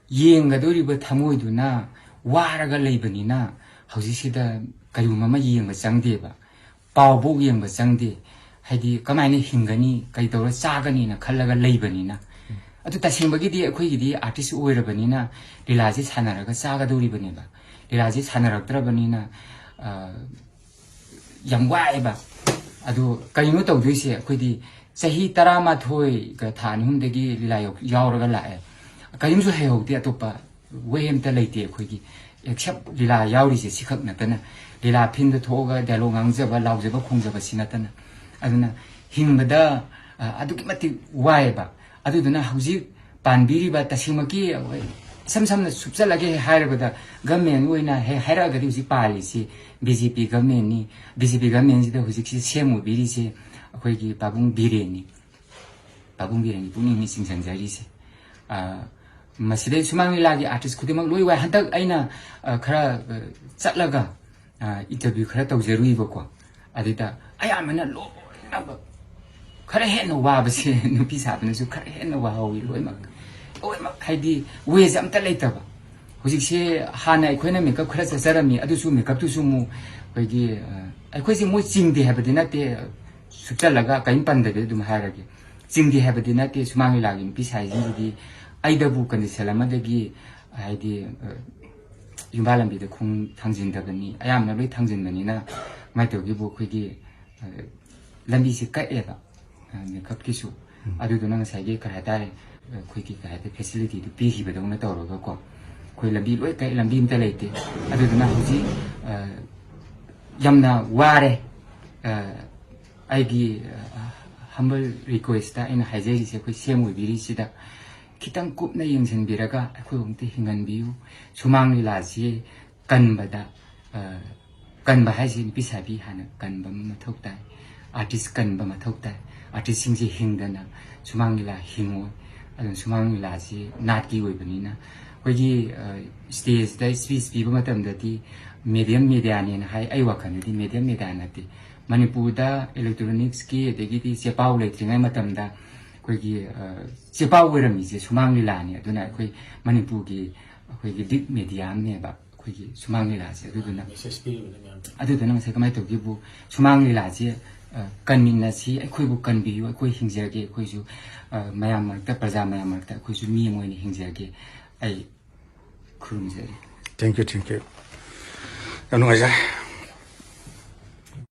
ꯌꯦꯡꯒꯗꯧꯔꯤꯕ ꯊꯃꯣꯏꯗꯨꯅ ꯋꯥꯔꯒ ꯂꯩꯕꯅꯤꯅ ꯍꯧꯖꯤꯛꯁꯤꯗ ꯀꯔꯤꯒꯨꯝꯕ ꯑꯃ ꯌꯦꯡꯕ ꯆꯪꯗꯦꯕ꯫ ꯄꯥꯎꯕꯣꯛ ꯌꯦꯡꯕ ꯆꯪꯗꯦ꯫ ꯍꯥꯏꯗꯤ ꯀꯃꯥꯏꯅ ꯍꯤꯡꯒꯅꯤ, ꯀꯩ ꯇꯧꯔ ꯆꯥꯒꯅꯤꯅ ꯈꯜꯂꯒ ꯂꯩꯕꯅꯤꯅ꯫ ꯑꯗꯨ ꯇꯁꯦꯡꯕꯒꯤꯗꯤ ꯑꯩꯈꯣꯏꯒꯤꯗꯤ ꯑꯥꯔꯇꯤꯁ ꯑꯣꯏꯔꯕꯅꯤꯅ ꯂꯤꯂꯥꯁꯦ ꯁꯥꯟꯅꯔꯒ ꯆꯥꯒꯗꯧꯔꯤꯕꯅꯦꯕ꯫ ꯂꯤꯂꯥꯁꯦ ꯁꯥꯟꯅꯔꯛꯇ꯭ꯔꯕꯅꯤꯅ, ꯑ, ꯌꯥꯝ ꯋꯥꯏꯑꯦꯕ꯫ ꯑꯗꯨ ꯀꯩꯅꯣ ꯇꯧꯗꯣꯏꯁꯦ? ꯑꯩꯈꯣꯏꯗꯤ ꯆꯍꯤ ꯇꯔꯥꯃꯥꯊꯣꯏꯒ ꯊꯥ ꯑꯅꯤ ꯑꯍꯨꯝꯗꯒꯤ ꯂꯤꯂꯥ ꯌꯥꯎ-, ꯌꯥꯎꯔꯒ ꯂꯥꯛꯑꯦ꯫ ꯀꯔꯤꯝꯁꯨ ꯍꯩꯍꯧꯗꯦ ꯑꯇꯣꯞꯄ꯫ ꯋꯦ ꯑꯝꯇ ꯂꯩꯇꯦ ꯑꯩꯈꯣꯏꯒꯤ, except ꯂꯤꯂꯥ ꯌꯥꯎꯔꯤꯁꯦ ꯁꯤꯈꯛ ꯅꯠꯇꯅ꯫ ꯂꯤꯂꯥ ꯐꯤꯜꯗ ꯊꯣꯛꯑꯒ ꯗꯥꯏꯂꯣꯛ ꯉꯥꯡꯖꯕ, ꯂꯥꯎꯖꯕ, ꯈꯣꯡꯖꯕ ꯁꯤ ꯅꯠꯇꯅ꯫ ꯑꯗꯨꯅ ꯍꯤꯡꯕꯗ, ꯑ, ꯑꯗꯨꯛꯀꯤ ꯃꯇꯤꯛ ꯋꯥꯏꯑꯦꯕ꯫ ꯑꯗꯨꯗꯨꯅ ꯍꯧꯖꯤꯛ ꯄꯥꯟꯕꯤꯔꯤꯕ, ꯇꯁꯦꯡꯃꯛꯀꯤ ꯑꯩꯈꯣꯏ ꯏꯁꯝ ꯁꯝꯅ ꯁꯨꯞꯆꯜꯂꯒꯦ ꯍꯥꯏꯔꯕꯗ, ꯒꯃꯦꯟ ꯑꯣꯏꯅ ꯍꯦꯛ ꯍꯥꯏꯔꯛꯑꯒꯗꯤ ꯍꯧꯖꯤꯛ ꯄꯥꯜꯂꯤꯁꯤ ꯕꯤ ꯖꯦ ꯄꯤ ꯒꯃꯦꯟꯅꯤ꯫ ꯕꯤ ꯖꯦ ꯄꯤ ꯒꯃꯦꯟꯁꯤꯗ ꯍꯧꯖꯤꯛꯁꯤ ꯁꯦꯝ ꯑꯣꯏꯕꯤꯔꯤꯁꯦ ꯑꯩꯈꯣꯏꯒꯤ ꯄꯥꯕꯨꯡ ꯕꯤꯔꯦꯟꯅꯤ꯫ ꯄꯥꯕꯨꯡ ꯕꯤꯔꯦꯟꯒꯤ ꯄꯨꯛꯅꯤꯡꯅꯤ ꯆꯤꯡꯁꯤꯟꯖꯔꯤꯁꯦ꯫ ꯑ, ꯃꯁꯤꯗꯩ ꯁꯨꯃꯥꯡ ꯂꯤꯂꯥꯒꯤ ꯑꯥꯔꯇꯤꯁ ꯈꯨꯗꯤꯡꯃꯛ ꯂꯣꯏ ꯋꯥꯏ꯫ ꯍꯟꯗꯛ ꯑꯩꯅ, ꯑ, ꯈꯔ, ꯑ, ꯆꯠꯂꯒ, ꯑ, ꯏꯟꯇꯔꯚ꯭ꯌꯨ ꯈꯔ ꯇꯧꯖꯔꯨꯏꯕꯀꯣ꯫ ꯑꯗꯨꯗ ꯑꯌꯥꯝꯕꯅ ꯂꯣꯏꯅꯃꯛ ꯈꯔ ꯍꯦꯟꯅ ꯋꯥꯕꯁꯦ ꯅꯨꯄꯤ ꯁꯥꯕꯅꯁꯨ ꯈꯔ ꯍꯦꯟꯅ ꯋꯥꯍꯧꯋꯤ ꯂꯣꯏꯅꯃꯛ꯫ ꯂꯣꯏꯅꯃꯛ ꯍꯥꯏꯗꯤ ꯋꯦꯁꯦ ꯑꯝꯇ ꯂꯩꯇꯕ꯫ ꯍꯧꯖꯤꯛꯁꯦ ꯍꯥꯟꯅ ꯑꯩꯈꯣꯏꯅ ꯃꯦꯀꯞ ꯈꯔ ꯆꯠꯆꯔꯝꯃꯤ, ꯑꯗꯨꯁꯨ ꯃꯦꯀꯞꯇꯨꯁꯨ ꯑꯃꯨꯛ ꯑꯩꯈꯣꯏꯒꯤ, ꯑ, ꯑꯩꯈꯣꯏꯁꯦ ꯃꯣꯏ ꯆꯤꯡꯗꯦ ꯍꯥꯏꯕꯗꯤ ꯅꯠꯇꯦ, ꯁꯨꯞꯆꯜꯂꯒ ꯀꯔꯤꯝ ꯄꯟꯗꯕꯤꯗ ꯑꯗꯨꯝ ꯍꯥꯏꯔꯒꯦ꯫ ꯆꯤꯡꯗꯦ ꯍꯥꯏꯕꯗꯤ ꯅꯠꯇꯦ, ꯁꯨꯃꯥꯡ ꯂꯤꯂꯥꯒꯤ ꯅꯨꯄꯤ ꯁꯥꯏꯁꯤꯡꯁꯤꯗꯤ ꯑꯩꯗꯕꯨ ꯀꯟꯗꯤꯁꯟ ꯑꯃꯗꯒꯤ ꯍꯥꯏꯗꯤ, ꯑ, ꯌꯨꯝꯕꯥ ꯂꯝꯕꯤꯗ ꯈꯣꯡ ꯊꯥꯡꯖꯤꯟꯗꯕꯅꯤ, ꯑꯌꯥꯝꯕꯅ ꯂꯣꯏ ꯊꯥꯡꯖꯤꯟꯕꯅꯤꯅ ꯀꯃꯥꯏꯅ ꯇꯧꯒꯦꯕꯨ ꯑꯩꯈꯣꯏꯒꯤ, ꯑ, ꯂꯝꯕꯤꯁꯦ ꯀꯛꯑꯦꯕ, ꯑ, ꯃꯦꯀꯞꯀꯤꯁꯨ꯫ ꯎꯝ꯫ ꯑꯗꯨꯗꯨꯅ ꯉꯁꯥꯏꯒꯤ ꯀꯩ ꯍꯥꯏꯇꯥꯔꯦ, ꯑꯩꯈꯣꯏꯒꯤ ꯀꯩ ꯍꯥꯏꯇꯥꯔꯦ, ꯐꯦꯁꯤꯂꯤꯇꯤꯗꯨ ꯄꯤꯈꯤꯕꯗꯧꯅ ꯇꯧꯔꯒꯀꯣ꯫ ꯑꯩꯈꯣꯏ ꯂꯝꯕꯤ ꯂꯣꯏ ꯀꯛꯑꯦ, ꯂꯝꯕꯤ ꯑꯝꯇ ꯂꯩꯇꯦ꯫ ꯑꯗꯨꯗꯨꯅ ꯍꯧꯖꯤꯛ, ꯑ, ꯌꯥꯝꯅ ꯋꯥꯔꯦ꯫ ꯑ, ꯑꯩꯒꯤ, ꯑ, humble request ꯑꯩꯅ ꯍꯥꯏꯖꯔꯤꯁꯦ, ꯑꯩꯈꯣꯏ ꯁꯦꯝ ꯑꯣꯏꯕꯤꯔꯤꯁꯤꯗ ꯈꯤꯇꯪ ꯀꯨꯞꯅ ꯌꯦꯡꯁꯤꯟꯕꯤꯔꯒ ꯑꯩꯈꯣꯏꯕꯨ ꯑꯝꯇ ꯍꯤꯡꯍꯟꯕꯤꯌꯨ꯫ ꯁꯨꯃꯥꯡ ꯂꯤꯂꯥꯁꯤ ꯀꯟꯕꯗ, ꯑ, ꯀꯟꯕ ꯍꯥꯏꯁꯤ ꯅꯨꯄꯤ ꯁꯥꯕꯤ ꯍꯥꯟꯅ ꯀꯟꯕ ꯑꯃ ꯃꯊꯧ ꯇꯥꯏ, ꯑꯥꯔꯇꯤꯁ ꯀꯟꯕ ꯃꯊꯧ ꯇꯥꯏ꯫ ꯑꯥꯔꯇꯤꯁꯁꯤꯡꯁꯦ ꯍꯤꯡꯗꯅ ꯁꯨꯃꯥꯡ ꯂꯤꯂꯥ ꯍꯤꯡꯉꯣꯏ꯫ ꯑꯗꯨꯅ ꯁꯨꯃꯥꯡ ꯂꯤꯂꯥꯁꯤ ꯅꯥꯠꯀꯤ ꯑꯣꯏꯕꯅꯤꯅ ꯑꯩꯈꯣꯏꯒꯤ, ꯑ, ꯁ꯭ꯇꯦꯖꯇ ꯁ꯭ꯄꯤꯆ ꯄꯤꯕ ꯃꯇꯝꯗꯗꯤ ꯃꯦꯗꯤꯌꯝ ꯃꯦꯗꯤꯌꯥꯅꯦꯅ ꯍꯥꯏ꯫ ꯑꯩ ꯋꯥꯈꯜꯗꯗꯤ ꯃꯦꯗꯤꯌꯝ ꯃꯦꯗꯤꯌꯥ ꯅꯠꯇꯦ꯫ ꯃꯅꯤꯄꯨꯔꯗ ꯏꯂꯦꯛꯇ꯭ꯔꯣꯅꯤꯛꯁꯀꯤ ꯑꯗꯒꯤꯗꯤ ꯆꯦꯄꯥꯎ ꯂꯩꯇ꯭ꯔꯤꯉꯩ ꯃꯇꯝꯗ ꯑꯩꯈꯣꯏꯒꯤ, ꯑ, ꯆꯦꯄꯥꯎ ꯑꯣꯏꯔꯝꯃꯤꯁꯦ ꯁꯨꯃꯥꯡ ꯂꯤꯂꯥꯅꯤ꯫ ꯑꯗꯨꯅ ꯑꯩꯈꯣꯏ ꯃꯅꯤꯄꯨꯔꯒꯤ ꯑꯩꯈꯣꯏꯒꯤ ꯂꯤꯗ ꯃꯦꯗꯤꯌꯝꯅꯦꯕ ꯑꯩꯈꯣꯏꯒꯤ ꯁꯨꯃꯥꯡ ꯂꯤꯂꯥꯁꯦ꯫ ꯑꯗꯨꯗꯨꯅ ꯃꯦꯁꯦꯖ ꯄꯤꯔꯤꯕꯅꯤ ꯃꯌꯥꯝꯗ꯫ ꯑꯗꯨꯗꯨꯅ ꯉꯁꯥꯏ ꯀꯃꯥꯏꯅ ꯇꯧꯒꯦꯕꯨ, ꯁꯨꯃꯥꯡ ꯂꯤꯂꯥꯁꯦ, ꯑ, ꯀꯟꯃꯤꯟꯅꯁꯤ, ꯑꯩꯈꯣꯏꯕꯨ ꯀꯟꯕꯤꯌꯨ, ꯑꯩꯈꯣꯏ ꯍꯤꯡꯖꯒꯦ, ꯑꯩꯈꯣꯏꯁꯨ, ꯑ, ꯃꯌꯥꯝ ꯃꯔꯛꯇ, ꯄ꯭ꯔꯖꯥ ꯃꯌꯥꯝ ꯃꯔꯛꯇ ꯑꯩꯈꯣꯏꯁꯨ ꯃꯤ ꯑꯃ ꯑꯣꯏꯅ ꯍꯤꯡꯖꯒꯦ꯫ ꯑꯩ ꯈꯨꯔꯨꯝꯖꯔꯤ꯫ Thank you, thank you. ꯌꯥꯝ ꯅꯨꯡꯉꯥꯏꯖꯔꯦ꯫